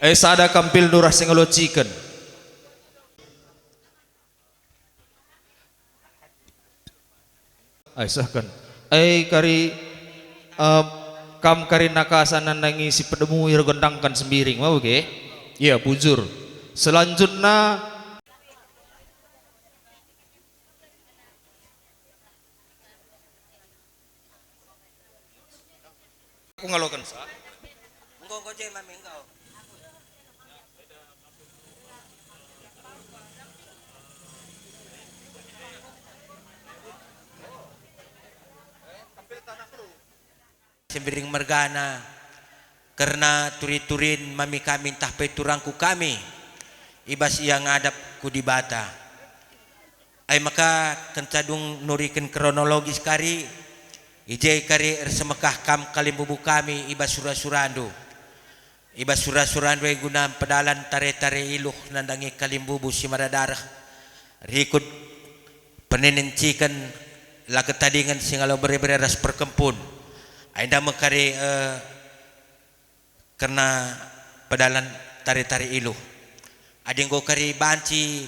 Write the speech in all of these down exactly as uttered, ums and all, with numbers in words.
Eh, sada kam pil nurah sing ngelociken. Ai sehken. Ai kari, eh, kam kari nakasa nandangi si pedemu iregendangken sembiring, mau ke? Iya, bujur. Selanjutna, aku ngaloken sa. Enggo, enggo je mami enggo. Sembiring mergana, kerna turi-turin mami kami ntah pe turangku kami, i bas ia ngadap ku Dibata. Ai maka kenca dung nuriken kronologis kari, i je kari ersemekah kam kalimbubu kami i bas sura-surandu. I bas sura-surandu e guna mpedalan tare-tare iluh nandangi kalimbubu si mada dareh, rikut penininciken, la ketadingen si ngalo bere-bere ras perkempun. Ai enda me kari, eh, kerna pedalan tare-tare iluh. Adi enggo kari banci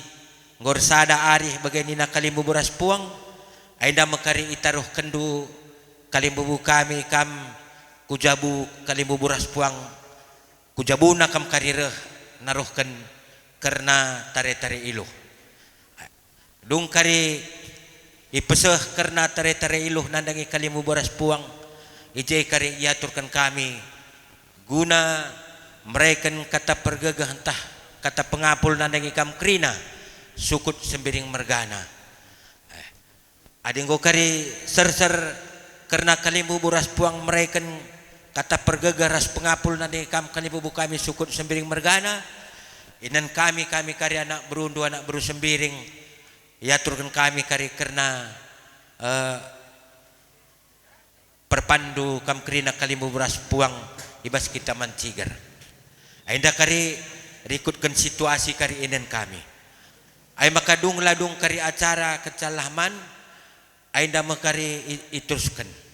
enggo ersada arih bage nina kalimbubu ras puang, ai enda me kari itaruhkenndu kalimbubu kami kam ku jabu kalimbubu ras puang, ku jabuna kam kari reh naruhken kerna tare-tare iluh. Dung kari ipeseh kerna tare-tare iluh nandangi kalimbubu ras puang, i je kari iaturken kami guna mereken kata pergegeh ntah kata pengapul nandangi kam kerina sukut Sembiring mergana. Eh, adi enggo kari serser kerna kalimbubu ras puang mereken kata pergegeh ras pengapul nandangi kam kalimbubu kami sukut Sembiring mergana, inen kami, kami kari anak berundu, anak beru Sembiring, iaturken kami kari kerna, eh, perpanndu kam kerina kalimbubu ras puang i bas kita man ciger. Ai enda kari rikutken situasi kari inen kami. Ai maka dung la dung kari acara kecalah man, ai enda me kari i-, iterusken.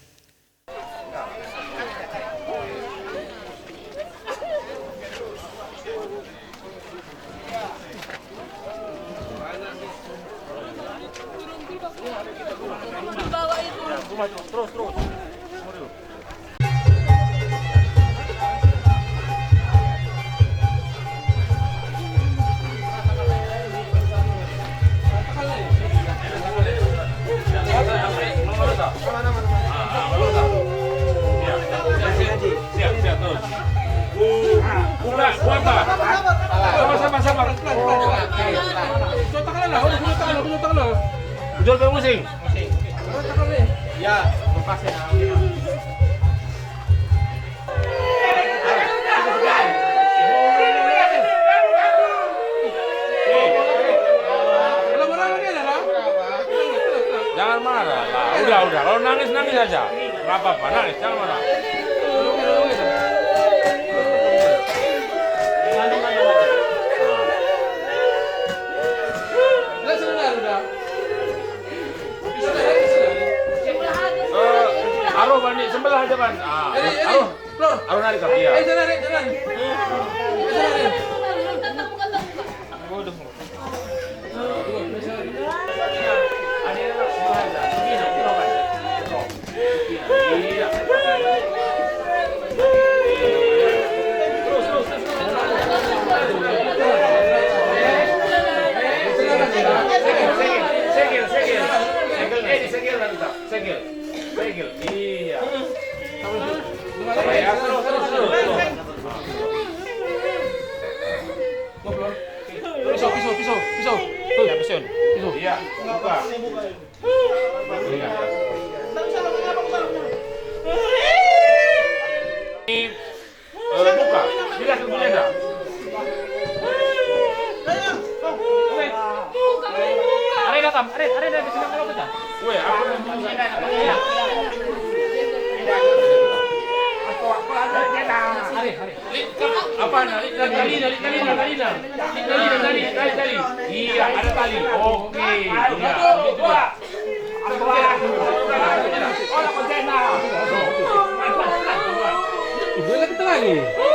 Siap, siap, terus. Udah, kuat, Pak. Sabar, sabar, sabar. Ujol pe pusing. Ya, lepas ya. Jangan marah lah. Udah, udah. Kalau nangis, nangis aja. Nggak apa-apa, nangis. Jangan marah. Eh, aroh bani sebelah aja, Ban. Ah, aroh. Aroh narik kaki ya. Segel, segel, segel, segel, segel, segel, iya. Terus, terus, terus, terus. Terus. Pisau, pisau, pisau, pisau. Tuh. Ya, pisau. Pisau. Iya, buka. Iya. Eh, buka. Jelas bunyinya enggak? Weh. Are datang, are, are datang, sini kalau pecah. Weh, apa bunyinya? Apa, apa ada dia dah? Are, are. Lit, apa na? Lit, talina, lit, talina, talina. Lit, talina, tali, tali, tali. Iya, ada tali. Oke, iya. Dua. Dua. Dua.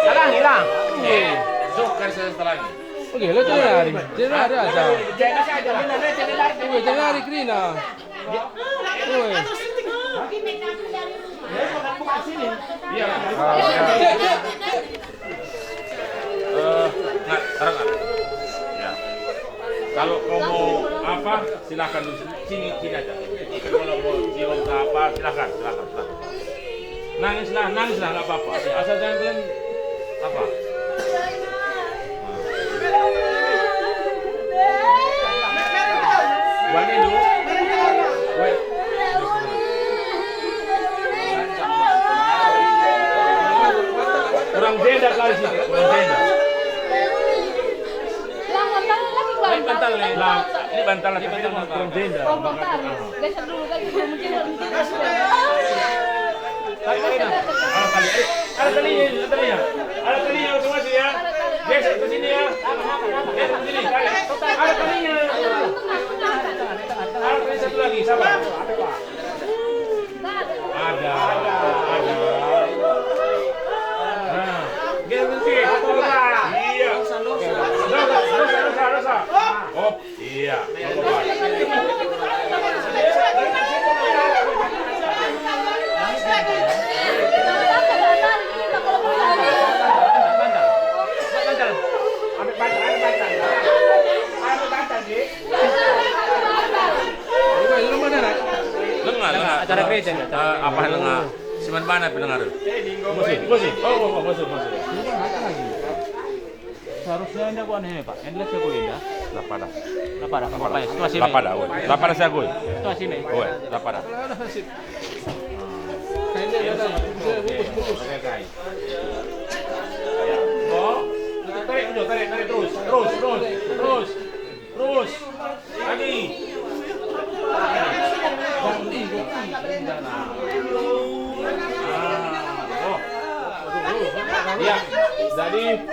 Salah, hilang. Eh. Sok kari saya setelah ini. Oke, lo jangan lari. Jangan lari aja. Jangan lari, jangan lari. Oke, jangan lari, kerina. Oke. Iya. Eh, nggak, sekarang nggak. Ya. Kalau kau mau apa, silakan dulu. Sini, sini aja. Kalau mau cium ke apa, silakan, silakan, silakan. Nangislah, nangislah, nggak apa-apa. Asal jangan kalian apa? Wani lu. Weh. Kurang jenda kali sih, kurang jenda. Lah, bantal lagi, bantal. Lah, ini bantal, tapi ini kurang jenda. Oh, bantal. Geser dulu, geser dulu, menjinur, menjinur. Ada talinya, ada talinya. Ada talinya masing-masing ya. Geser ke sini ya. Geser ke sini, tarik. Ada talinya. Ada tali satu lagi, sabar. Ada, ada. Nah, geser ke sini. Iya. Dosa, dosa, dosa, dosa. Oh. Iya, lenga, lenga. Acara gereja, acara gereja. Apa lenga? Siman bana pe lenga. Musuh, musuh. Oh, oh, oh, musuh, musuh. Seharusnya enda ku anu ini, Pak. Enda siago enda. Lapada. Lapada, Lapada. Apa ya? Situasi ini. Lapada, woi. Lapada siago. Situasi ini. Woi, Lapada. Oke, guys. Ya. Oh, tarik, tarik, tarik terus. Terus, terus, terus. Terus. Lagi. Ah, oh. Ya, jadi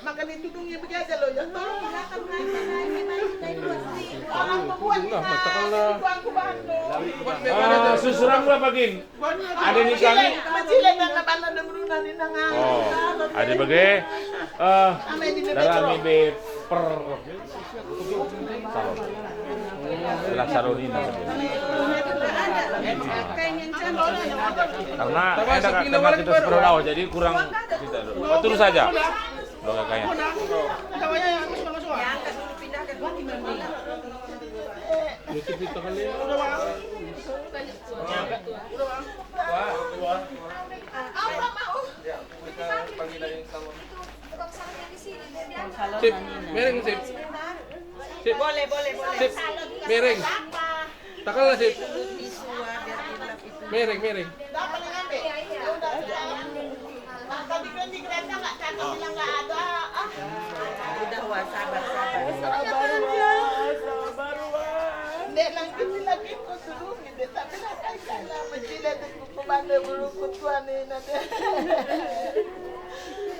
Maka nitudungi bagi aja lo, ya, tolong. Orang pembuat ini, aku bantu. Ah, susuran berapa, Gin? Ada ni kami. Macile dan laban ada meruna ni nang. Oh, ada bage. Eh, darami be per salon. Adalah salon ini. Karena ada karena kita sepuluh tahun, jadi kurang kita. Terus saja. Dua kakaknya. Sip, mereng, sip. Sip. Boleh, boleh, boleh. Sip, mereng. Takal, sip. Mereng, mereng. Tadi kan digerasa nggak cakep, bilang nggak ada. Ah. Udah, Wak, sabar, sabar. Sabar, Wak, sabar, Wak. Ndek, nang kecil lagi ku suruh, ndek, tapi lah, kayak lah, mencile deh, ku bande bulu kutuan ini, ndek.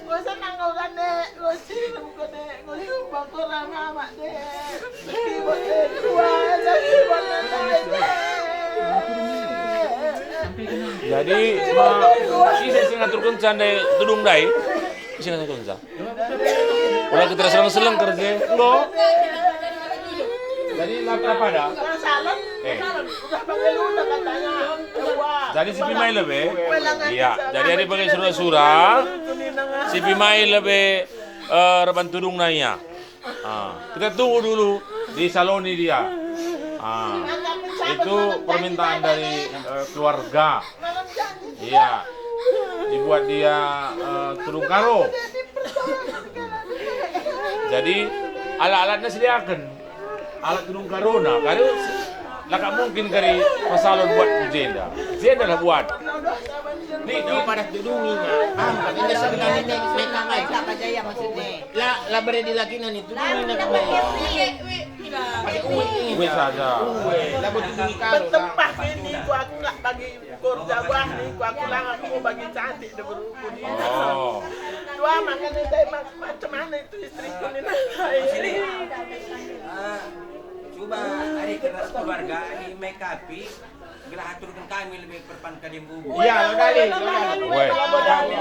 Gua senang kau kan, ndek. Gua cium kau, ndek. Gua sumpah kau rama, Mak, ndek. Kiwat, ndek, kuat, ndek, kiwat, ndek, ndek. Jadi, ma, ise si ngaturkenca ndai tudung ndai? Ise ngaturkenca? Ulah kita serang seleng kerja. Enggo. Jadi, lap-, apa ada? Eh. Jadi, si Pi mai lebe. Iya, jadi ada bagi sura-sura. Si Pi mai lebe, eh, reban tudung naya. Ah, kita tunggu dulu di saloni dia. Ah, itu permintaan dari, eh, keluarga. Iya, dibuat dia, eh, tudung karo. Jadi, alat-alatnya sediakan. Alat tudung karona, kari. Laka mungkin kari pasalon buat ku jenda. Jenda lah buat. Ni, ni. Pada tudungi, Mak. Ah, ini sebenarnya ini, ini, ini. Apa aja ya maksudnya? La, la bere dilakina ni, tudungi na kemai. Pakai uwe ini. Uwe saja. La betudungi karo. Bertempah ini, ku aku nggak bagi kerja wah ni, ku aku lang aku mau bagi cantik deh berukun. Oh. Tua makan ini, macam mana itu istriku ni, nah. Ah, coba hari keras keluarga ini make up. Gelah aturken kami lebe perpan kadi mbubu. Iya, lo dali, lo dali. Weh.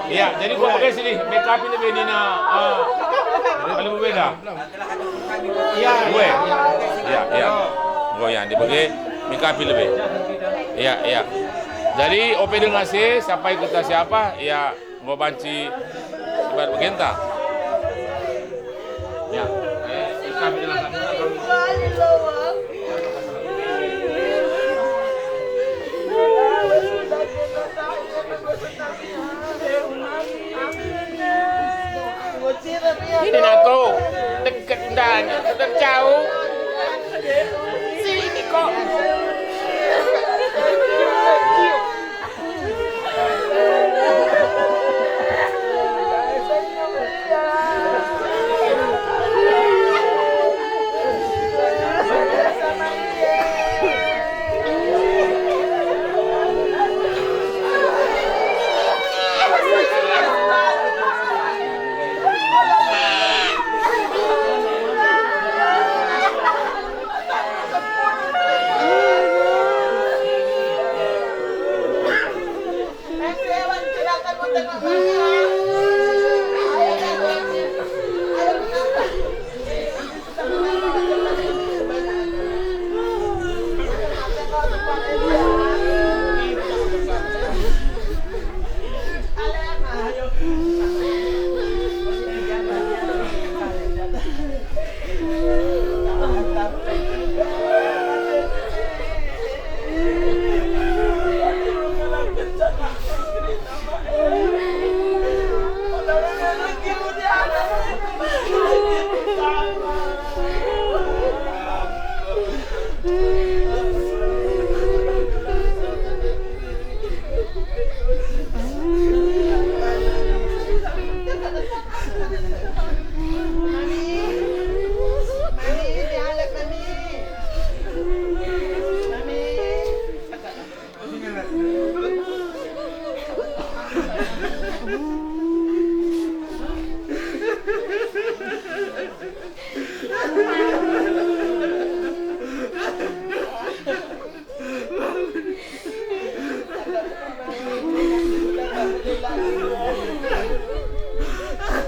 Iya, jadi gua pakai sini, make up ini bini na, ah, kalau berbeda. Gelah aturken kami. Iya. Weh. Iya, iya. Gua yang dibagi make up lebih. Iya, iya. Jadi, ope denga si, siapa ikut siapa? Iya. Enggo banci sibar bagenta. Ya, eh, ikam jelaskan. Ini nako, deket dan jauh. Sini kok.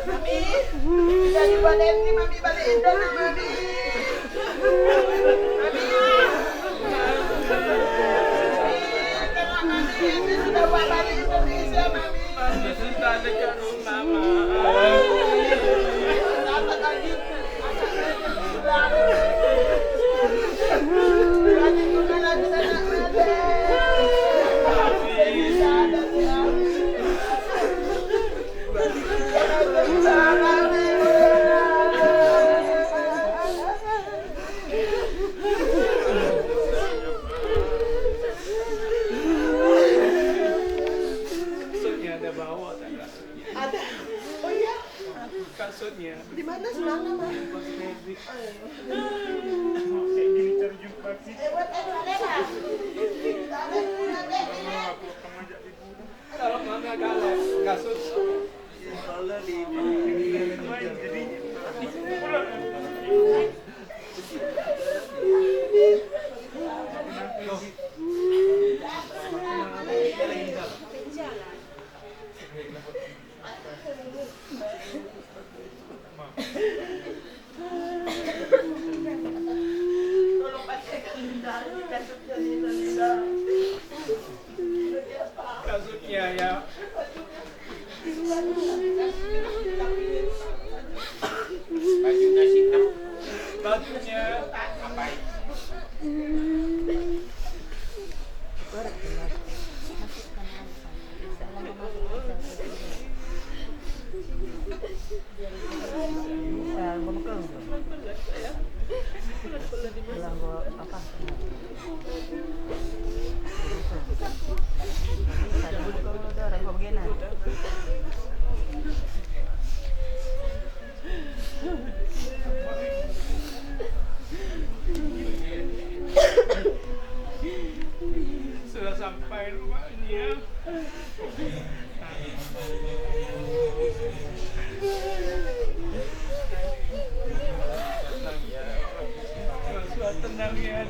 Mami, jadi balik ni Mami, balik indah ni Mami. Mami. Mami, sudah balik Indonesia, Mami. Mami, sudah dekat rumah, Mama. Mami. Datang lagi. Maksudnya ada bawa tak? Ada. Oh iya. Kasutnya. Di mana semalam, Mas? Pas Febri. Kayak gini terjumpa sih. Lewat aja, Mas. Kalau mama galak, kasut. Main jadinya. Kasutnya, ya. Bajunya sitem. Bajunya. Ngapain? Sudah sampai rumahnya. Sudah tenang ya.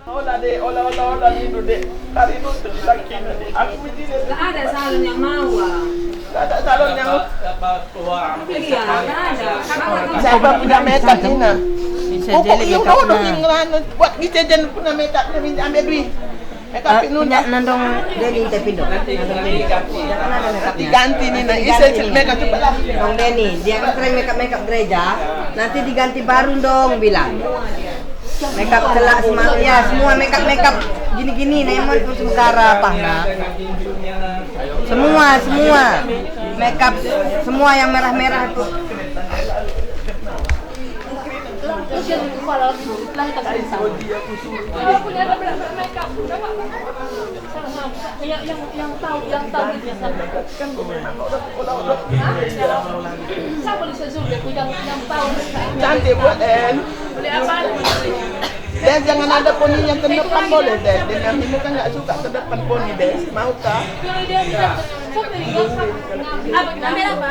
Ola, Dek, ola, ola, ola, nindu, Dek. Kari nuntuk dilakina, Dek. Aku begini, Dek. Nggak ada salon yang mau, ah. Nggak ada salon yang mau. Iya, nggak ada. Siapa punya makeup, Nina? Bisa. Pokok jadi iya, makeup udah, udah, nah. Ngelanut. Buat kita jen punya makeup, minta ambil duit. Makeup, ah, Nina. Punya nandong Deni, tapi dong. Nandong Deni. Jangan ada makeup. Diganti, Nina. Nanti isi diganti, Nina. Makeup, coba lah. Dong Deni, dia kan sering makeup-makeup gereja. Nanti diganti baru dong, bilang. Makeup celak semua, ya, semua makeup-makeup gini-gini, Nemon pun sementara apa, nah. Semua, semua. Makeup semua yang merah-merah itu. Yang, yang, yang tahu, yang tahu. Siapa di Sezul, aku yang, yang tahu. Cantik buat, Den. Boleh apa? Den, jangan ada poni yang ke depan, boleh, Den? Den, kami kan nggak suka ke depan poni, Den. Mau kah? Kalau dia tidak, siapa yang nggak apa? Ambil apa?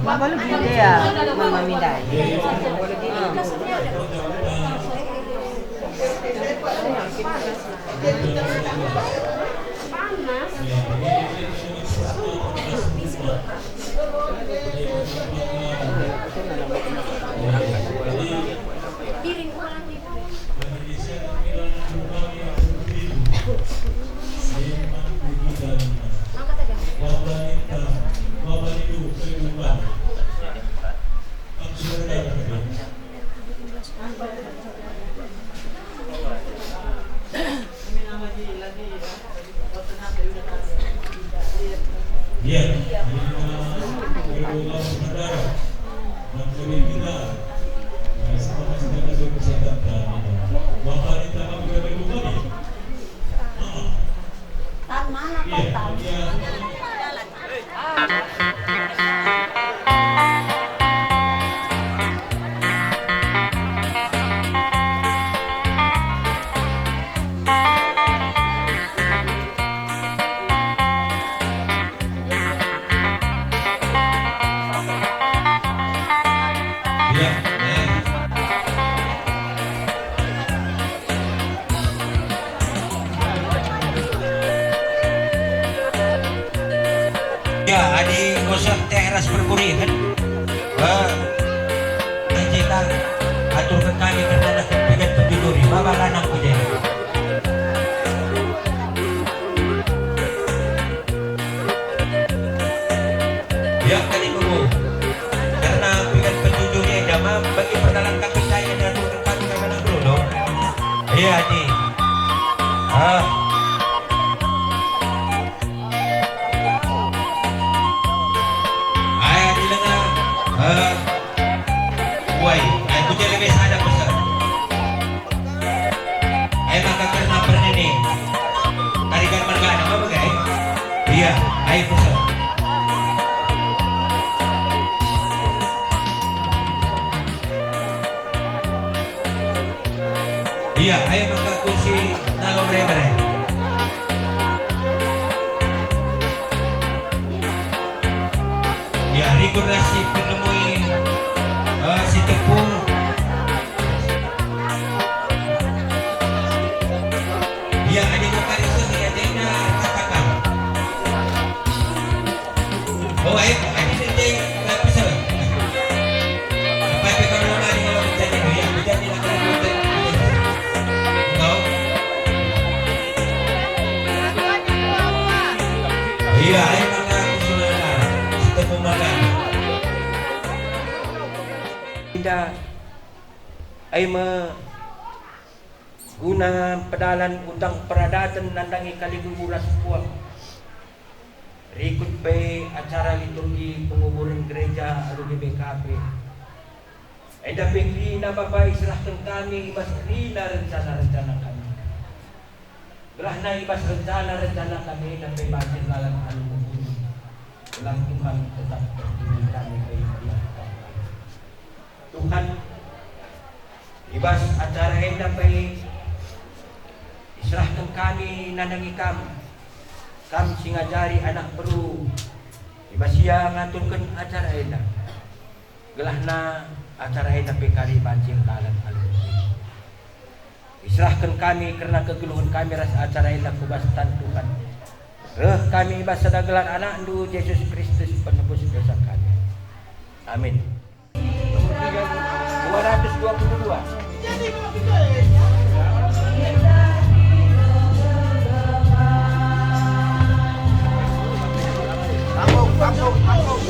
Mama lu gini ya, mama mindai. Hmm. Tan mana kau, Tan? Ya, adi nggo seh teh ras perpurihen, eh, J K aturken kami pertandahken piga perjujuri, baba lanang ku je. Ya, kali nunggu. Karena piga perjujuri enda ma bagi perdalan kami saya dan aturken kami kami anak dulu. Iya, Haji. Ah. Ai, adi denga, eh, wai, ai, ku je lebe sada pesen. Ai, maka kerna pernini. Tarigan mergana, apa, gai? Iya, ai, pesen. Iya, ayo maka ku si Nalo Bremere. Iya, rikut ras si penemui, eh, si Tepung. Iya, adi maka riseh, iya, Dena, katakan. Oh, ayo, ayo, ayo, ayo, ayo, ayo. Apa itu kalau lama di dalam kerjanya, ya, kerja di dalam kerja. Engkau? Iya, ayo, maka aku sudah dengar. Ketemu makan. Ai me guna pedalan utang peradaten nandangi kali bubu ras puang. Rikut pe acara liturgi penguburen gereja alu G B K P. Enda pe kerina Bapa iserahken kami i bas kerina rencana-rencana kami. Gelahna i bas rencana-rencana kami enda pe banci dalan alu Tuhan. Gelah Tuhan tetap bertemu kami pe. Tuhan, i bas acara enda pe iserahken kami nandangi Kam. Kam si ngajari anak beru, i bas ia ngaturken acara enda. Gelahna acara enda pe kari banci dalan alu Tuhan. Iserahken kami kerna kegeluhen kami ras acara enda ku bas tan Tuhan. Reh kami i bas sada gelar AnakNdu, Jesus Kristus, Penebus dosa kami. Amin. Nomor tiga, dua ratus dua puluh dua. Kampung, kampung, kampung.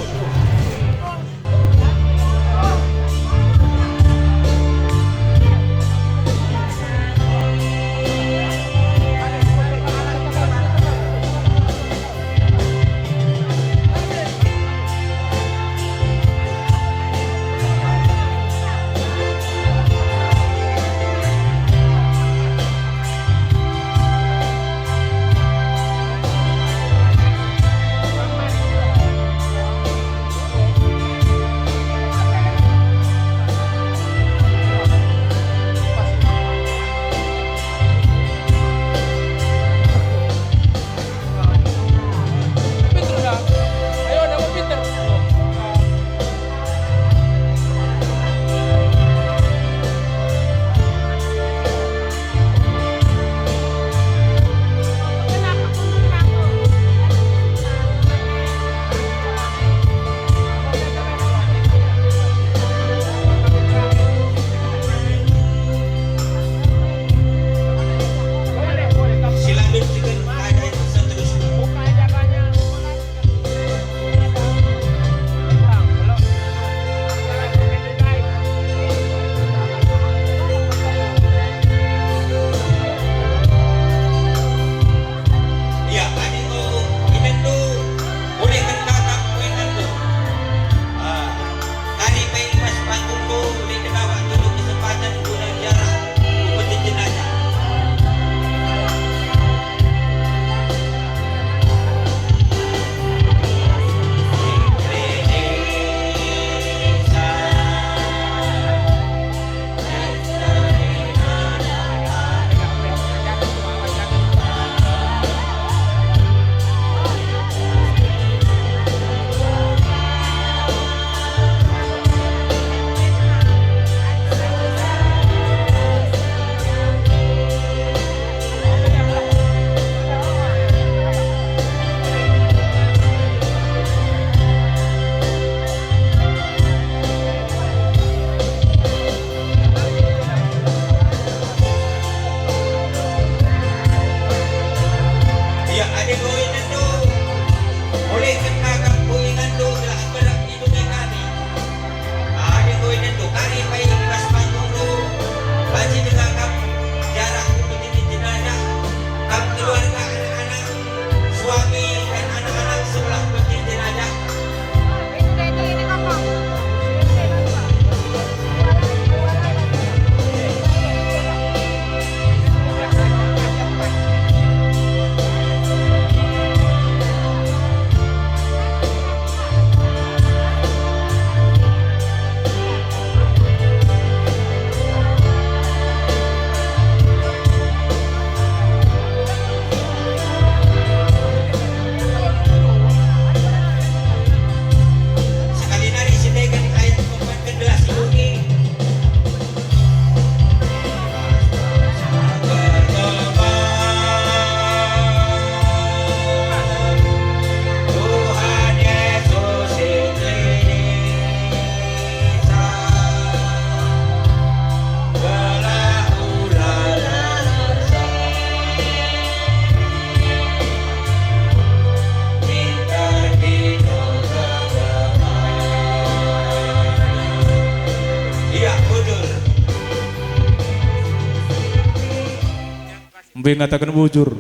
Kube ngataken bujur,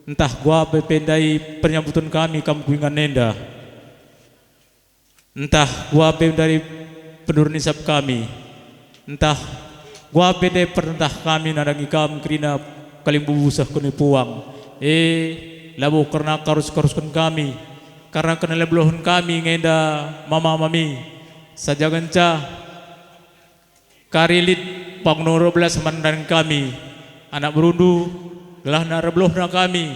ntah kuga pe ndai penyambuten kami kam ku ingan enda, ntah kuga pe ndai penduren isap kami, ntah kuga pe ndai perentah kami nandangi kam kerina kalimbubu seh kene puang, e, labo kerna karus-karusken kami, kerna kene lebelohen kami ngenda mama mami, saja ngenca kari lit panggung dua belas man nandangi kami, anak berundu, gelahna erbelohna kami,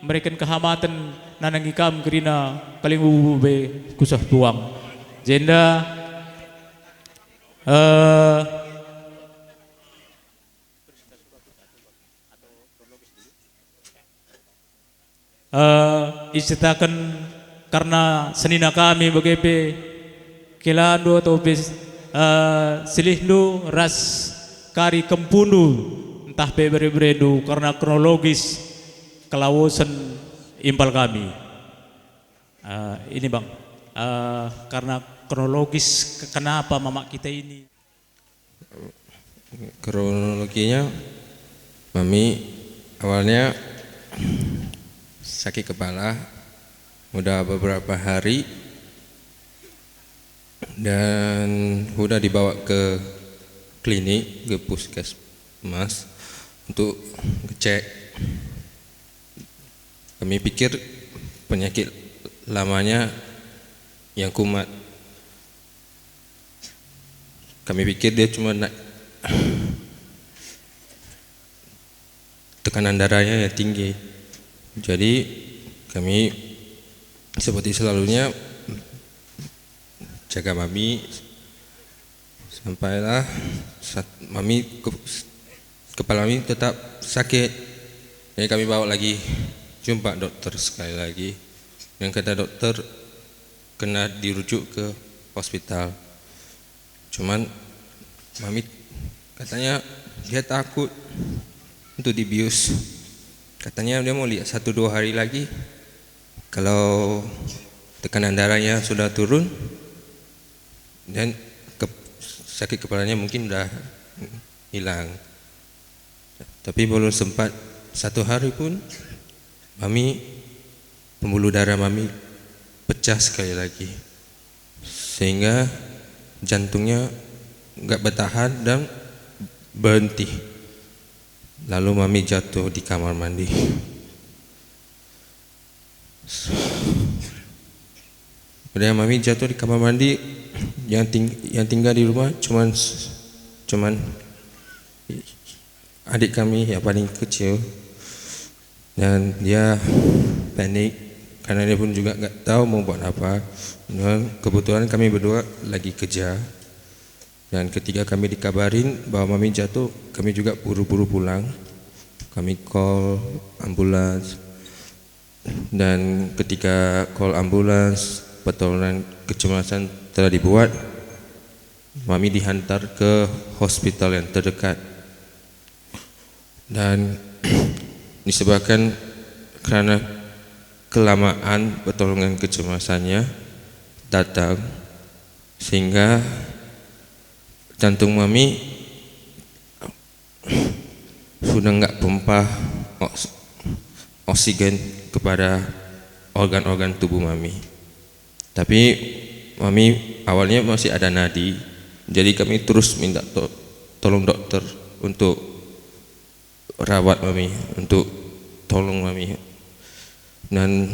mereken kehamaten nandangi kam kerina kalimbubu be ku seh puang. Jenda, eh, Eh, iceritaken kerna senina kami bage pe kelandu atau pe, eh, silihndu ras kari kempundu ntah pe bere-berendu kerna kronologis kelawosen impal kami. Eh, ini, Bang, eh, kerna kronologis ke-, kenapa mamak kita ini. Kronologinya, mami awalnya sakit kepala, udah beberapa hari, dan udah dibawa ke klinik, ke puskesmas untuk ngecek. Kami pikir penyakit lamanya yang kumat. Kami pikir dia cuma na-, tekanan darahnya yang tinggi. Jadi, kami seperti selalunya jaga mami sampailah sat-, mami ke-, kepala mami tetap sakit. Jadi, kami bawa lagi jumpa dokter sekali lagi. Dan kata dokter, kena dirujuk ke hospital. Cuman mami katanya dia takut untuk dibius. Katanya dia mau lihat satu dua hari lagi. Kalau tekanan darahnya sudah turun dan ke-, sakit kepalanya mungkin udah hilang. Tapi belum sempat satu hari pun, mami, pembuluh darah mami pecah sekali lagi, sehingga jantungnya nggak bertahan dan berhenti. Lalu mami jatuh di kamar mandi. Kemudian mami jatuh di kamar mandi, yang ting-, yang tinggal di rumah cuman s-, cuman adik kami yang paling kecil, dan dia panik karena dia pun juga nggak tahu mau buat apa. Dan kebetulan kami berdua lagi kerja, dan ketika kami dikabarin bahwa mami jatuh, kami juga buru-buru pulang. Kami call ambulans, dan ketika call ambulans, pertolongan kecemasan telah dibuat, mami dihantar ke hospital yang terdekat. Dan disebabkan karena kelamaan pertolongan kecemasannya datang, sehingga jantung mami sudah nggak pompa oks-, oksigen kepada organ-organ tubuh mami. Tapi mami awalnya masih ada nadi, jadi kami terus minta to-, tolong dokter untuk rawat mami, untuk tolong mami. Dan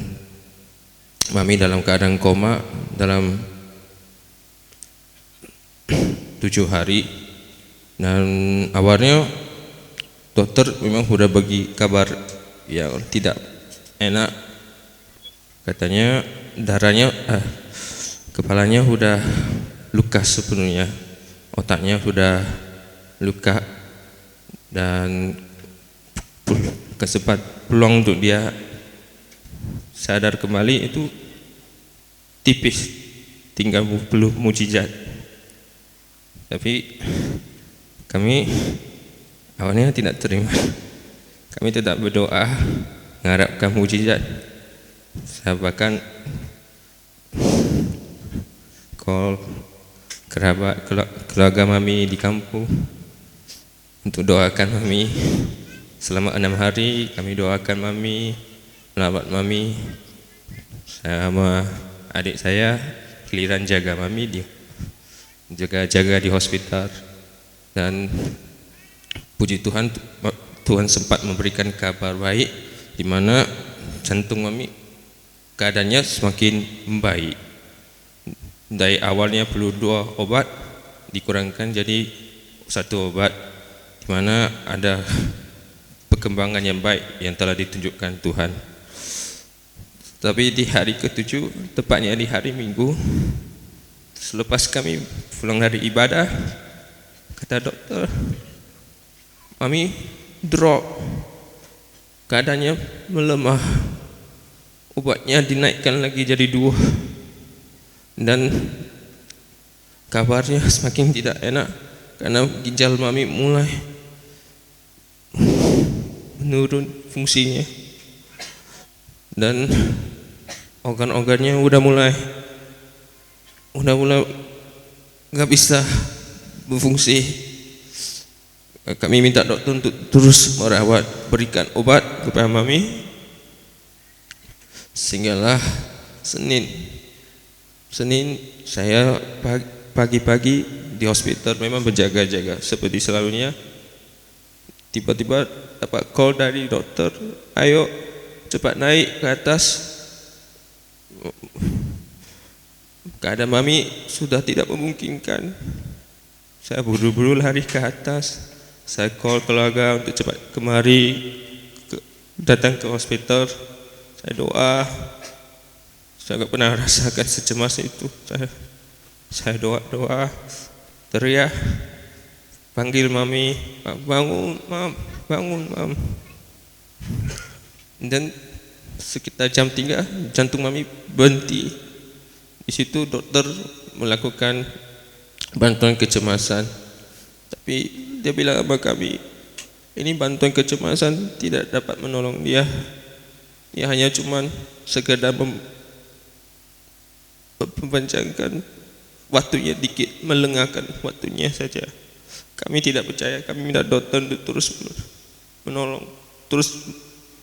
mami dalam keadaan koma dalam tujuh hari. Dan awalnya dokter memang sudah bagi kabar yang tidak enak. Katanya darahnya, eh, kepalanya sudah luka sepenuhnya, otaknya sudah luka, dan pul-, kesempat peluang untuk dia sadar kembali itu tipis, tinggal mu-, perlu mujizat. Tapi kami awalnya tidak terima. Kami tetap berdoa, mengharapkan mujizat. Saya bahkan call kerabat, kelu-, keluarga mami di kampung untuk doakan mami. Selama enam hari kami doakan mami, melawat mami sama adik saya, giliran jaga mami di jaga-jaga di hospital. Dan puji Tuhan, Tuhan sempat memberikan kabar baik di mana jantung mami keadaannya semakin membaik. Dari awalnya perlu dua obat, dikurangkan jadi satu obat, di mana ada perkembangan yang baik yang telah ditunjukkan Tuhan. Tapi di hari ketujuh, tepatnya di hari Minggu, selepas kami pulang dari ibadah, kata dokter, "Mami drop, keadaannya melemah, obatnya dinaikkan lagi jadi dua, dan kabarnya semakin tidak enak karena ginjal mami mulai menurun fungsinya, dan organ-organnya udah mulai udah mulai nggak bisa berfungsi. Kami minta dokter untuk terus merawat, berikan obat kepada mami, sehinggalah Senin Senin saya pag- pagi-pagi di hospital memang berjaga-jaga seperti selalunya. Tiba-tiba dapat call dari dokter, "Ayo cepat naik ke atas, keadaan mami sudah tidak memungkinkan." Saya buru-buru lari ke atas. Saya call keluarga untuk cepat kemari, ke, datang ke hospital. Saya doa. Saya nggak pernah rasakan secemas itu. Saya, saya doa-doa, teriak, panggil mami, "Bangun, Mam, bangun, Mam." Dan sekitar jam tiga, jantung mami berhenti. Di situ dokter melakukan bantuan kecemasan. Tapi dia bilang sama kami, "Ini bantuan kecemasan tidak dapat menolong dia. Dia hanya cuman sekedar mem- mempanjangkan waktunya dikit, melengahkan waktunya saja." Kami tidak percaya, kami minta dokter untuk terus menolong, terus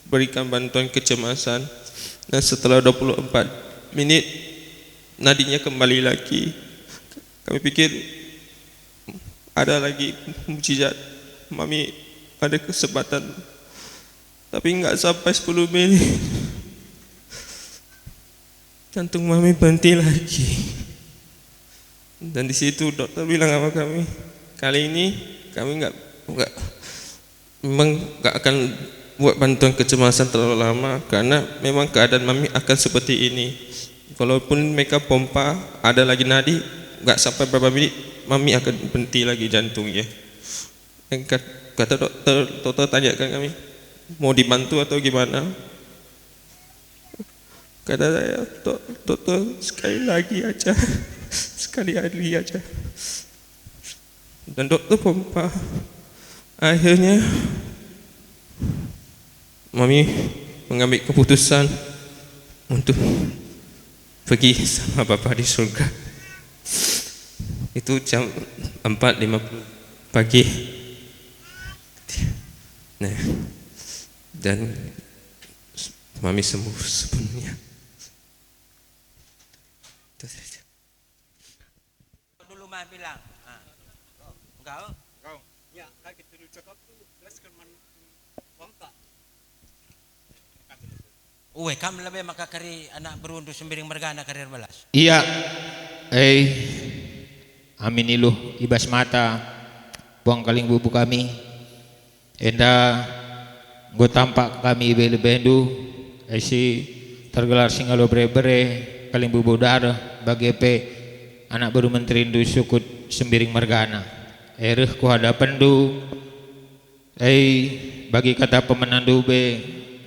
berikan bantuan kecemasan. Dan setelah dua puluh empat menit, nadinya kembali lagi. Kami pikir ada lagi mujizat, mami ada kesempatan. Tapi nggak sampai sepuluh menit, jantung mami berhenti lagi. Dan di situ dokter bilang sama kami, "Kali ini kami nggak nggak memang nggak akan buat bantuan kecemasan terlalu lama karena memang keadaan mami akan seperti ini. Kalaupun mereka pompa, ada lagi nadi, nggak sampai berapa menit mami akan berhenti lagi jantungnya." Yang kat- kata dokter, dokter tanyakan kami, "Mau dibantu atau gimana?" Kata saya, "Dok- dokter, sekali lagi aja, sekali lagi aja." Dan dokter pompa. Akhirnya mami mengambil keputusan untuk pergi sama Bapa di surga. Itu jam empat lima puluh pagi. Nah, dan mami sembuh sepenuhnya. Itu saja. Dulu mah bilang. Ah. Enggak. Kau. Ya, kayak gitu dulu cakap tuh, jelaskan man bangka. Uwe, kam lebe maka kari anak berundu Sembiring mergana kari erbelas. Ia, eh, amin iluh i bas mata, puang kalimbubu kami. Enda enggo tampak kami i bebe-bebendu, eh, si tergelar si ngalo bere-bere, kalimbubu dareh, bage pe anak beru menterindu sukut Sembiring mergana. Eh, reh ku hadapenndu, eh, bagi kata pemenandu be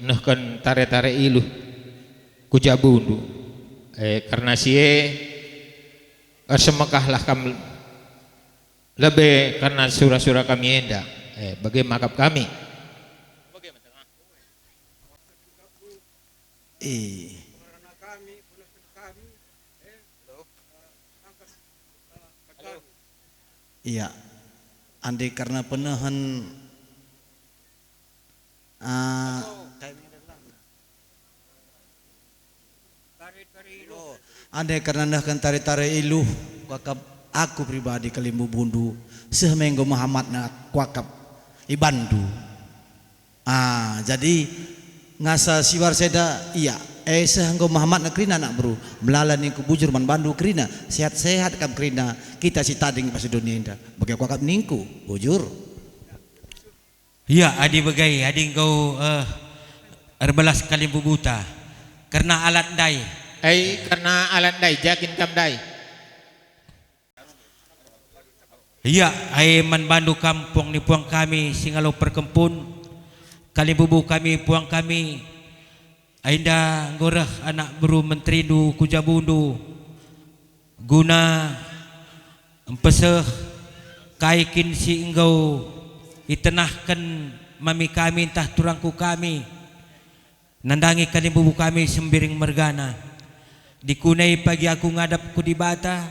nehken tare-tare iluh ku jabundu. Eh, kerna si e, ersemekahlah kam lebe kerna sura-sura kami enda. Eh, bage makap kami. Eh. Ia, ande kerna penehen Ah, ande kerna nehken tare-tare iluh, kuakap aku pribadi kalimbubundu, seh me enggo mehamatna kuakap ibanndu. Ah, jadi ngasa si wari enda, ia, eh, seh enggo mehamatna kerina anak beru, melala ningku bujur man bandu kerina, sehat-sehat kam kerina, kita si tading i bas doni enda. Bage kuakap ningku, bujur. Ia, adi bage, adi enggo, eh, erbelas kalimbubuta. Kerna alat ndai. Ai, kerna alat ndai, ja kin kam ndai. Ia, ai man bandu kam puang ni puang kami si ngalo perkempun, kalimbubu kami puang kami, ai enda enggo reh anak beru menterindu ku jabundu, guna mpeseh kai kin si enggo itenahken mami kami ntah turangku kami, nandangi kalimbubu kami Sembiring mergana. Dikune pagi aku ngadap ku Dibata,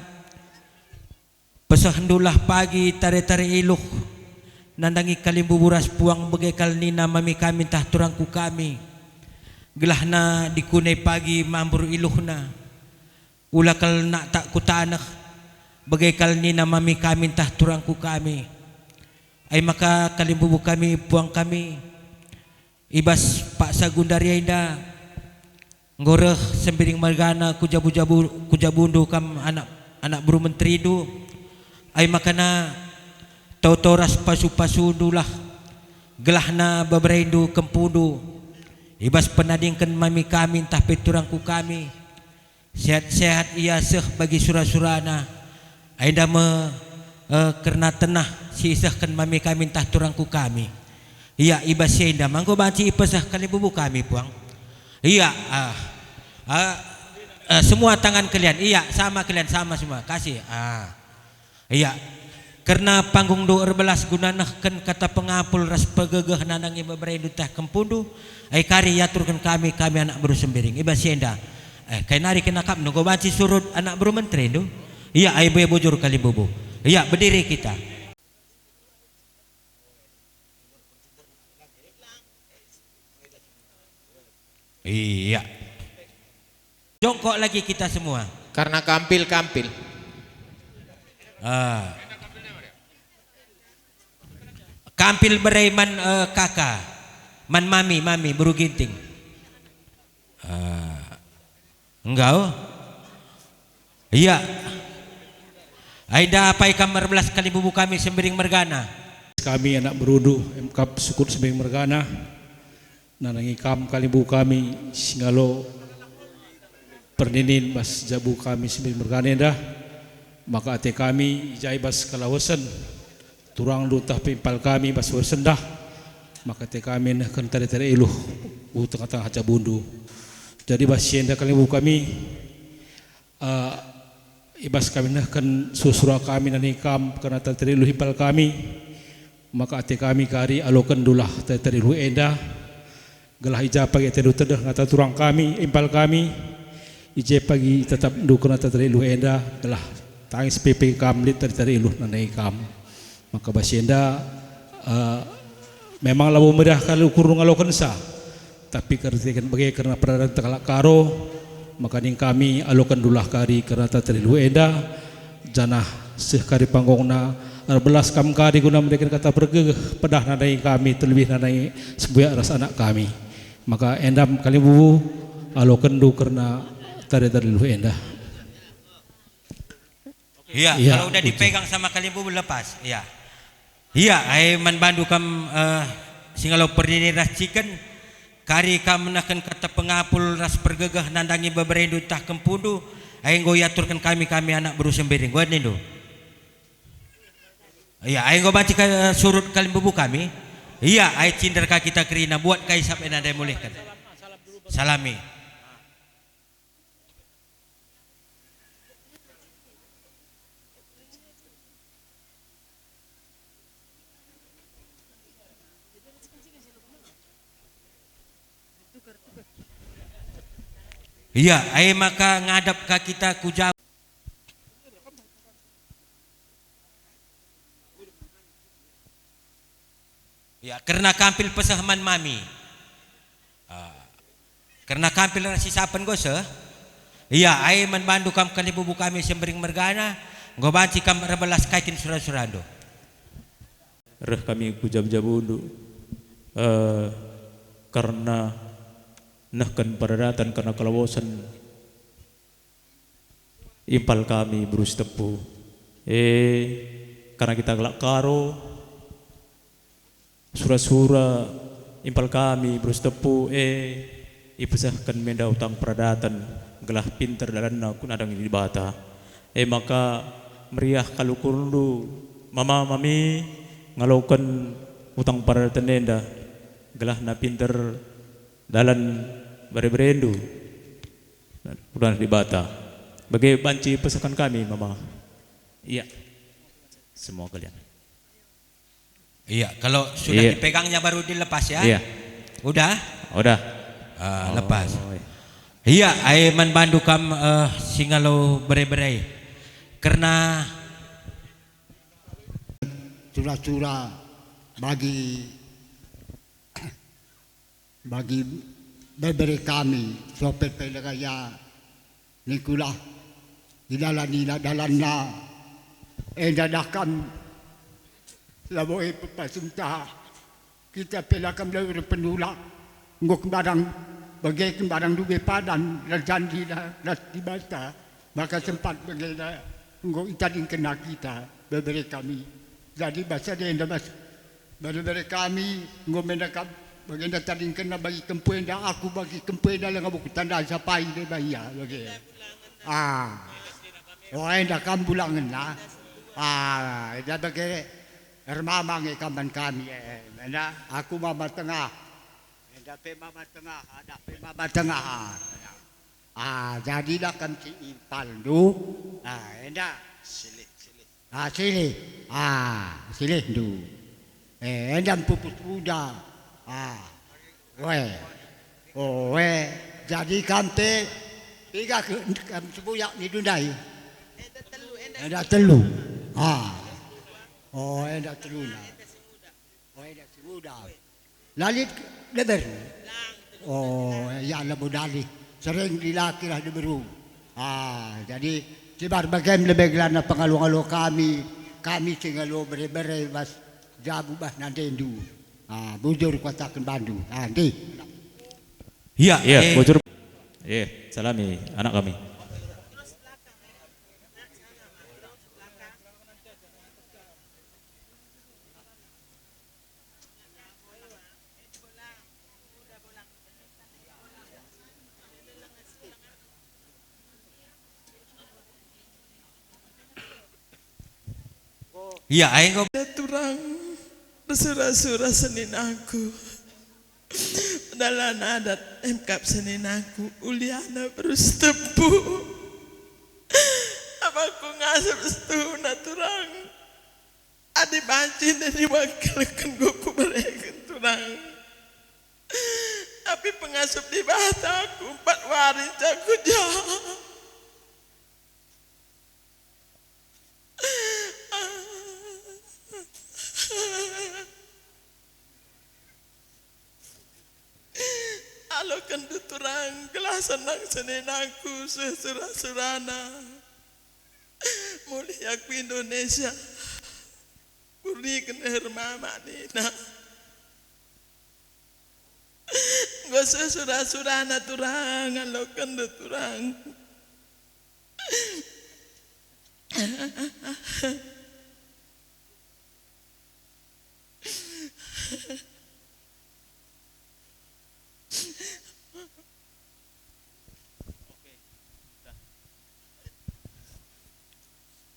pesehndulah pagi tare-tare iluh, nandangi kalimbubu ras puang bage kal nina mami kami ntah turangku kami. Gelahna dikune pagi mambur iluhna, ula kal naktak ku taneh, bage kal nina mami kami ntah turangku kami. Ai maka kalimbubu kami puang kami, i bas paksa gundari enda, enggo reh Sembiring mergana ku jabu-jabu, ku jabundu kam anak, anak beru menterindu. Ai makana toto ras pasu-pasundulah, gelahna beberendu kempundu, i bas penadingken mami kami ntah pe turangku kami. Sehat-sehat ia seh bagi sura-surana. Enda me, eh, kerna tenah si isehken mami kami ntah turangku kami. Ia, i bas si enda ma enggo banci ipeseh kalimbubu kami puang. Ia, ah, ah, eh, semua tangan kalian. Ia, sama kalian, sama semua. Kasih. Ah. Ia, kerna panggungndu erbelas guna nehken kata pengapul ras pegegeh nandangi beberendu ntah kempundu, ai kari iaturken kami, kami anak beru Sembiring. I bas si enda, eh, kai nari kena akapndu enggo banci surut anak beru menterindu? Ia, ai be bujur kalimbubu. Ia, berdiri kita. Iya. Jongkok lagi kita semua. Karena kampil-kampil. Ah. Kampil bere man, eh, kaka. Man mami, mami, beru Ginting. Ah. Enggau? Iya. Ai enda apai kam erbelas kalimbubu kami Sembiring mergana. Kami anak berundu, emkap sukut Sembiring mergana. Nandangi kam kalimbubu kami si ngalo perninin bas jabu kami Sembiring mergana enda. Maka ate kami i ja i bas kalawesen turangndu ntah pe impal kami bas wari sendah, maka ate kami nehken tare-tare iluh ku tengah-tengah jabundu. Jadi bas si enda kalimbubu kami, eh, i bas kami nehken sura-sura kami nandangi kam kerna tare-tare iluh impal kami, maka ate kami kari alokenndulah tare-tare iluh enda. Gelah i ja pagi atendu tedeh ngata turang kami, impal kami, i je pagi itetapndu kerna tare-tare iluh enda, gelah tangis pe pe kam lit tare-tare iluh nandangi kam. Maka bas si enda, eh, memang labo meriah kal ukur ngalokensa, tapi erkiteken bage kerna peradan kalak Karo, maka ning kami alokenndulah kari kerna tare-tare iluh enda, janah seh kari panggungna, erbelas kam kari guna mereken kata pergegeh, pedah nandangi kami, terlebih nandangi sembuyak ras anak kami. Maka enda kalimbubu, alokenndu kerna tare-tare iluh enda. Iya, iya, kalau udah dipegang sama kalimbubu, lepas. Iya. Ia, ai man bandu kam, eh, si ngalo perninin ras ciken, kari kam nehken kata pengapul ras pergegeh nandangi beberendu ntah kempundu, ai enggo iaturken kami, kami anak beru Sembiring. Enggo nindu? Ia, ai enggo banci ka, eh, surut kalimbubu kami? Ia, ai cinder ka kita kerina, buat ka isap enda ndai mulihken. Salami. Ia, ai maka ngadap ka kita ku jabu. Ya, kerna kampil peseh man mami. Kerna kam pe la sisapen enggo seh. Ia, ai man bandu kam kalimbubu kami si mbering mergana, enggo banci kam erbelas kai kin sura-surandu. Reh kami ku jabu-jabundu, eh, kerna nehken peradatan kerna kalawosen impal kami beru Sitepu. Eh, kerna kita kalak Karo, sura-sura impal kami beru Sitepu, eh, ipesehken me enda utang peradaten gelah pinter dalanna ku nandangi Dibata. E maka meriah kal ukurndu, mama, mami, ngaloken utang peradaten enda, gelahna pinter dalan bere-berendu ku nandangi Dibata. Bage banci pesehken kami, mama. Iya. Semua kalian. Iya, kalau sudah Iya. dipegangnya baru dilepas ya. Iya. Udah? Udah. Ah, Oh, lepas. Iya. Iya, ai man bandu kam, eh, si ngalo bere-bere. Kerna Sura-sura bagi bagi bebere kami, sopet pe lega ia, nikulah idalanina dalanna, enda dah kam labo e pepasunta, kita pe la kam labo erpenulak, enggo kembarang bage kembarang dube padan, la jandi la ras Dibata, maka sempat bagenda enggo itadingkenna kita, bebere kami. Jadi bas enda bas Bere-bere kami enggo me enda kap bagenda tadingkenna bagi kempu enda, aku bagi kempu enda langa buku tanda sapai deba ia bage. Ah. Oh, enda kam bulangenna. Ah, enda bage ermama nge kam man kami, eh, enda aku mama tengah. Enda pe mama tengah, ada pe mama tengah. Ah, jadilah kam si impalndu. Ah, enda silih, silih. Ah, silih. Ah, silihndu. Eh, enda mpupus uda. Ah. Oe. Oe. Jadi kam pe piga ke, kam sebuyak nindu ndai? Enda telu. Ah. Oh, enda teluna. Oh, enda si muda. La lit deber. Oh, ya labo dalih. Sering dilaki lah deberu. Ah, jadi sibar bagem lebe gelana pengalo-ngalo kami. Kami si ngalo bere-bere bas jabu bas nandendu. Ah, bujur kuataken bandu. Ah, ndi. Iya, Iya, eh. bujur. Iya, salami anak kami. Iya, ai enggo. Turang, bersura-sura seninangku. Dalan adat emkap seninangku, uliana beru Sitepu. Apaku ngasup setuna turang. Adi banci nini wakilken enggo kubereken turang. Tapi pengasup Dibata aku empat wari jaku ja. Alokenndu turang gelah senang seninangku seh sura-surana. Mulih aku Indonesia. Buriken ermama nina. Enggo seh sura-surana turang, alokenndu turang.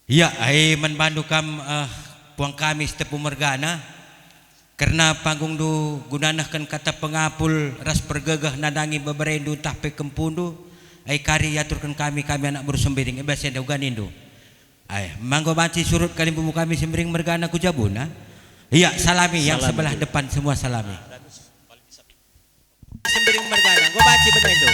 Ia, ai man bandu kam, eh, puang kami Sitepu mergana, kerna panggungndu guna nehken kata pengapul ras pergegeh nandangi beberendu ntah pe kempundu, ai kari iaturken kami, kami anak beru Sembiring, i bas enda uga nindu. Ai, manggo banci surut kalimbubu kami Sembiring mergana ku jabuna. Ia, salami yang Salami. sebelah depan, semua salami. Sembiring mergana, enggo banci benaindu.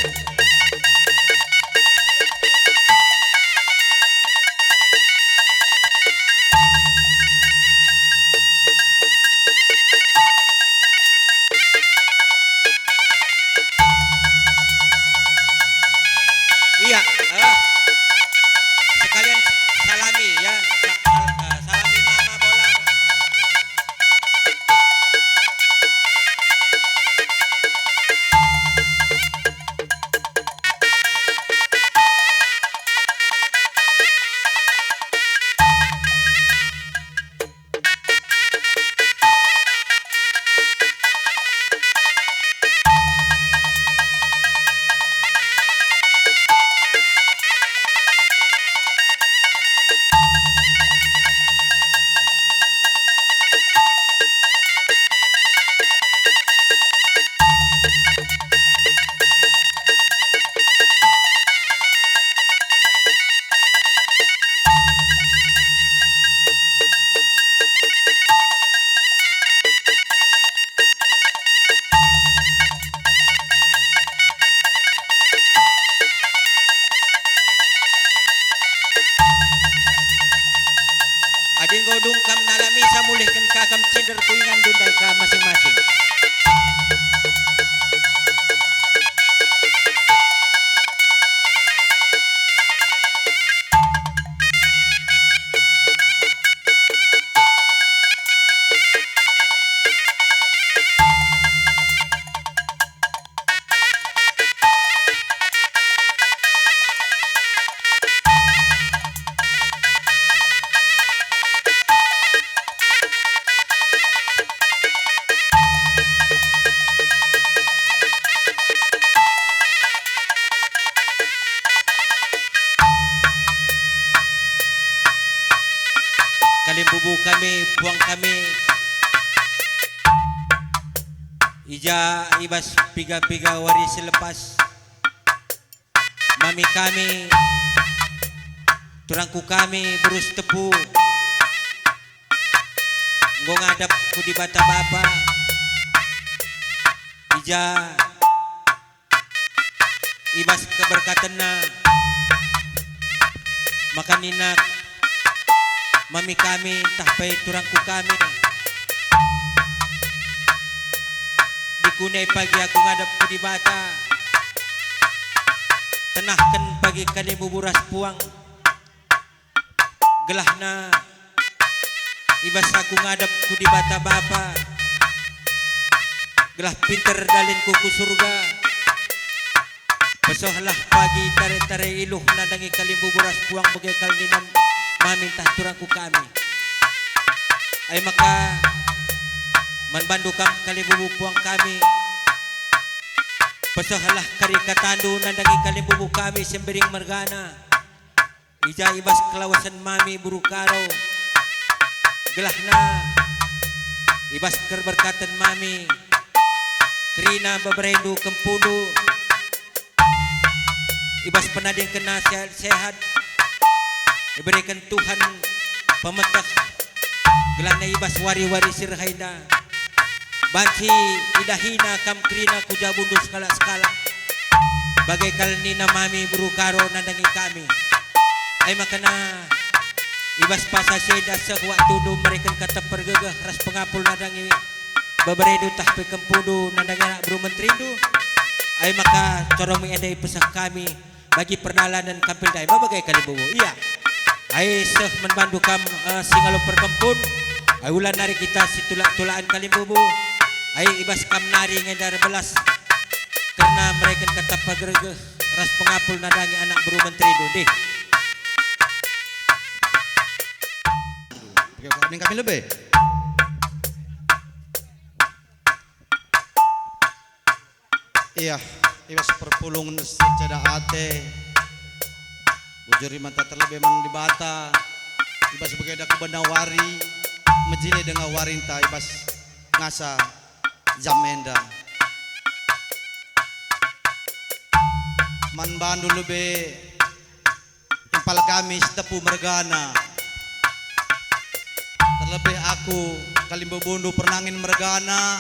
Ulihken ka kam cinder ku inganndu ndai ka masing-masing. Kalimbubu kami, puang kami, i ja i bas piga-piga wari si lepas, mami kami, turangku kami, beru Sitepu, enggo ngadap ku Dibata Bapa, i ja i bas keberkatenna, maka nina mami kami ntah pe turangku kami, dikune pagi aku ngadap ku Dibata, tenahken pagi kalimbubu ras puang, gelahna i bas aku ngadap ku Dibata Bapa, gelah pinter dalinku ku surga. Pesohlah pagi tare-tare iluh nandangi kalimbubu ras puang bage kal nina mami ntah turangku kami. Ai maka, man bandu kam kalimbubu puang kami, pesohlah kari katandu nandangi kalimbubu kami si mbiring mergana. I ja i bas kelawasen mami beru Karo, gelahna i bas keberkaten mami, kerina beberendu kempundu, i bas penadingkenna sehat-sehat, ibereken Tuhan pemeteh, gelahna i bas wari-wari si reh enda. Banci idahina kam kerina ku jabundu sekalak-sekalak. Bage kal nina mami beru Karo nandangi kami. Ai makana i bas pasa si enda seh waktundu mereken kata pergegeh ras pengapul nandangi beberendu tah pe kempundu nandangi anak beru menterindu. Ai maka corongi enda ipeseh kami bagi perdalanen kampil ndai, ma bage kalimbubu. Ia. Ai seh man bandu kam, eh, si ngalo perkempun. Ai ula nari kita si tulak-tulaken kalimbubu. Ai i bas kam nari nge enda erbelas kerna mereken kata pergegeh ras pengapul nandangi anak beru menterindu. Ndih. Oke, oke. Ning kami lebe. Ia, i bas perpulungen si ceda ate, bujur imanta terlebe man Dibata, i bas bage enda kubahan wari, mejile denga warinta i bas ngasa jam enda. Man bandu lebe impal kami Sitepu mergana. Terlebih aku kalimbubundu Pernangin mergana,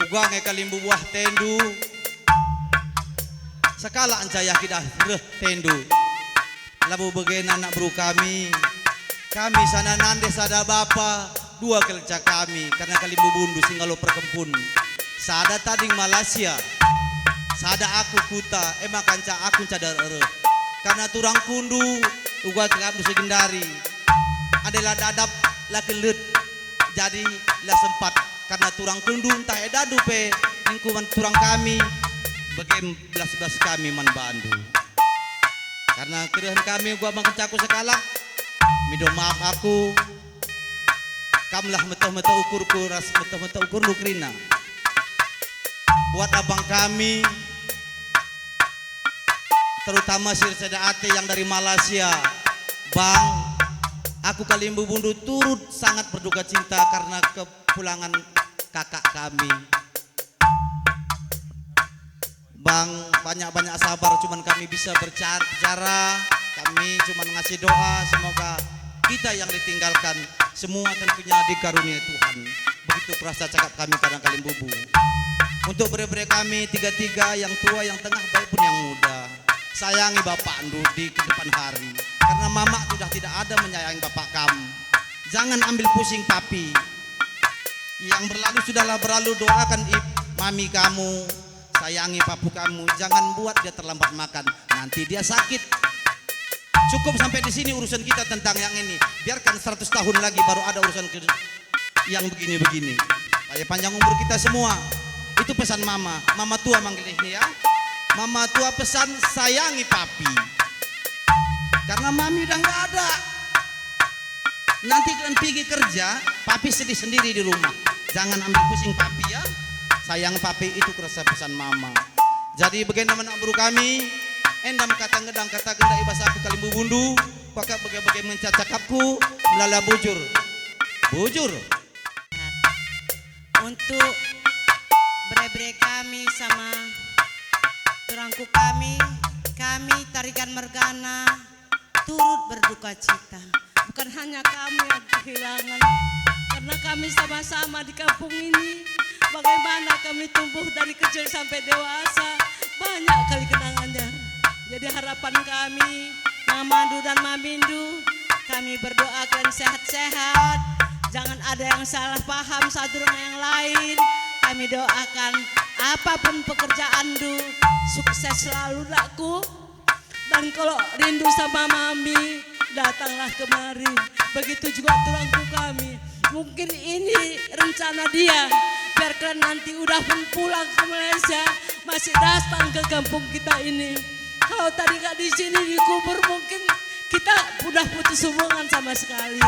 uga nge kalimbubu atendu, sekalak nca idah reh atendu. Labo bagena anak beru kami, kami sada nande sada bapa, dua kelenca kami, kerna kalimbubundu si ngalo perkempun. Sada tading Malaysia, sada aku kuta, e maka nca aku nca reh. Kerna turangkundu, uga kami segendari. Adi la dadap, la kelet, jadi la sempat. Kerna turangkundu ntah edandu pe ningku man turang kami, bage belas-belas kami man bandu. Kerna kerehen kami uga mengkencaku sekalak, mido maaf aku, kamlah meteh-meteh ukurku ras meteh-meteh ukurndu kerina. Buat abang kami, terutama si erceda ate yang dari Malaysia, Bang, aku kalimbubundu turut sangat berduka cinta karena kepulangan kakak kami. Bang, banyak-banyak sabar, cuman kami bisa bercar-, bicara, kami cuman ngasih doa, semoga kita yang ditinggalkan semua tentunya dikaruniai Tuhan. Begitu perasa cakap kami karena kalimbubu. Untuk bere-bere kami tiga-tiga, yang tua, yang tengah, baik pun yang muda, sayangi bapakndu di kedepan hari, karena mamak sudah tidak ada menyayangi bapak kam. Jangan ambil pusing papi. Yang berlalu sudahlah berlalu, doakan ip-, mami kamu, sayangi papu kamu, jangan buat dia terlambat makan, nanti dia sakit. Cukup sampai di sini urusan kita tentang yang ini. Biarkan seratus tahun lagi baru ada urusan ke-, yang begini-begini. Supaya panjang umur kita semua. Itu pesan mama. Mama tua manggil ini ya. Mama tua pesan sayangi papi. Karena mami udah nggak ada. Nanti kalian pigi kerja, papi sedih sendiri di rumah. Jangan ambil pusing papi ya. Sayang papi itu kerasa pesan mama. Jadi bagaimana anak beru kami, enda me kata ngedang kata genda i bas aku kalimbubu ndu, pakap bage-bage menca cakapku, melala bujur. Bujur. Untuk bere-bere kami sama turangku kami, kami Tarigan mergana turut berduka cita. Bukan hanya kami yang kehilangan, karena kami sama-sama di kampung ini. Bagaimana kami tumbuh dari kecil sampai dewasa, banyak kali kenangannya. Jadi harapan kami, Mamandu dan Mamindu, kami berdoa kalian sehat-sehat. Jangan ada yang salah paham satu dengan yang lain. Kami doakan apapun pekerjaanndu, sukses selalu, nakku. Dan kalau rindu sama mami, datanglah kemari. Begitu juga turangku kami. Mungkin ini rencana dia, biar kalian nanti udah pun pulang ke Malaysia, masih datang ke kampung kita ini. Kalau tadi nggak di sini dikubur, mungkin kita udah putus hubungan sama sekali.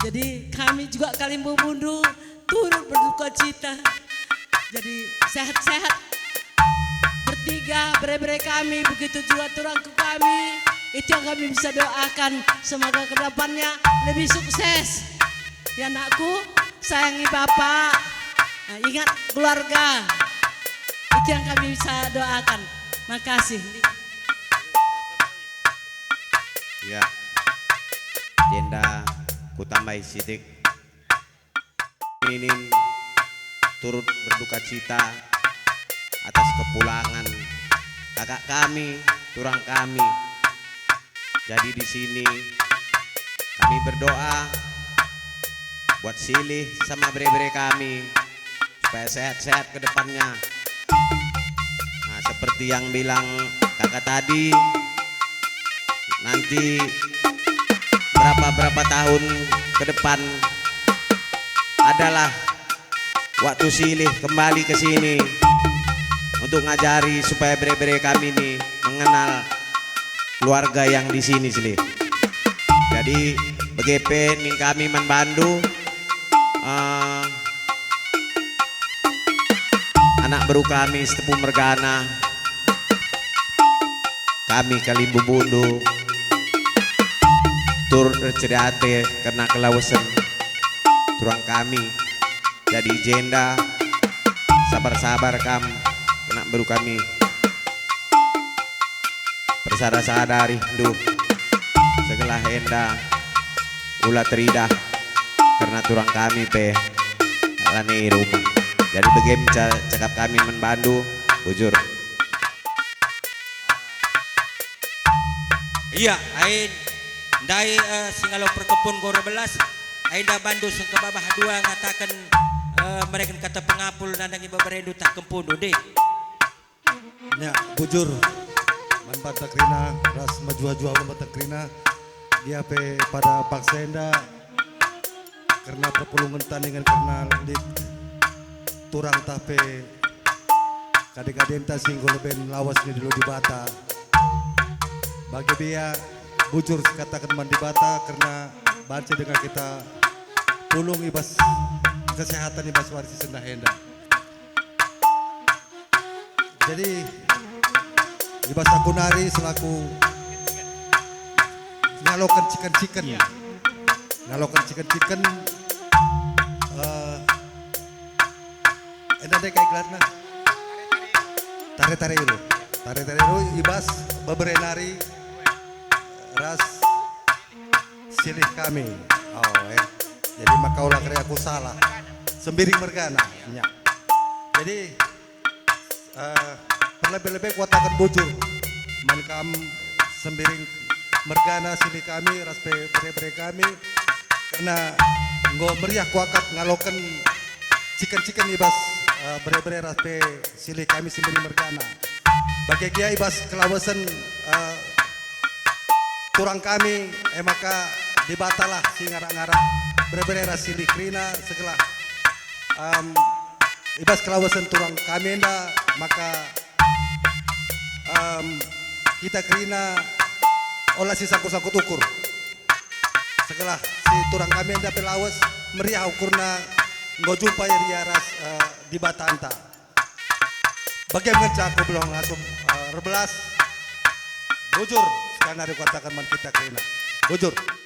Jadi kami juga kalimbubu ndu turut berduka cita. Jadi sehat-sehat bertiga, bere-bere kami, begitu juga turangku kami. Itu yang kami bisa doakan. Semoga kedepannya lebih sukses. Ya, nakku, sayangi bapak. Nah, ingat keluarga. Itu yang kami bisa doakan. Makasih. Ya, jenda kutambahi sitik. Ninin turut berduka cita atas kepulangan kakak kami, turang kami. Jadi di sini kami berdoa buat Silih sama bere-bere kami supaya sehat-sehat ke depannya. Nah, seperti yang bilang kakak tadi, nanti berapa-berapa tahun ke depan adalah waktu Silih kembali ke sini untuk ngajari supaya bere-bere kami ini mengenal keluarga yang di sini, Silih. Jadi, bage pe ning kami man bandu, eh, anak beru kami Sitepu mergana, kami kalimbubundu turut erceda ate kerna kelawesen turang kami. Jadi jenda, sabar-sabar kam, anak beru kami. Persada-sada arihndu, segelah enda ula teridah, kerna turang kami pe lanai rumah. Jadi bage me ca-, cakap kami man bandu, bujur. Ia, ain, ndai, eh, singalo perkepun gora belas, ainda bandu sengkebabah dua ngataken, eh, mereken kata pengapul nandangi beberendu tah kempundu, dih. Nya, bujur, man banta kerina, ras mejuah-juah man banta kerina, gia pe pada paksa enda, kerna perpulungen tandingan kerna lit turang tah pe kade-kadenta si enggo leben lawas ni dilo Dibata. Bage bia bujur sikataken man Dibata kerna banci denga kita pulung i bas kesehatan i bas wari si sendah enda. Jadi, i bas aku nari selaku ngaloken ciken-ciken. Iya. Ngaloken ciken-ciken, eh, enda ndai kai gelarna? Tare-tare ilu. Tare-tare ilu i bas bebere nari ras Silih kami. Oh, eh. Jadi maka ulah kari aku salah. Sembiring mergana. Ya. Jadi, eh, perlebe-lebe kuataken bujur. Man kam Sembiring mergana Silih kami, ras pe bere-bere kami. Kerna enggo meriah kuakap ngaloken ciken-ciken i bas, eh, bere-bere ras pe silih kami si mbelin mergana. Bage gia i bas kelawesen, eh, turang kami, e maka Dibatalah si ngarak-ngarak bere-bere ras silih kerina segelah, em, i bas kelawesen turang kami enda maka, em, kita kerina ola si sangkut-sangkut ukur. Segelah si turang kami enda pe lawes meriah ukurna enggo jumpa ia ras, eh, Dibatanta. Bage ngenca aku belong ngasup, eh, erbelas. Bujur, sekalak nari kukataken man kita kerina. Bujur.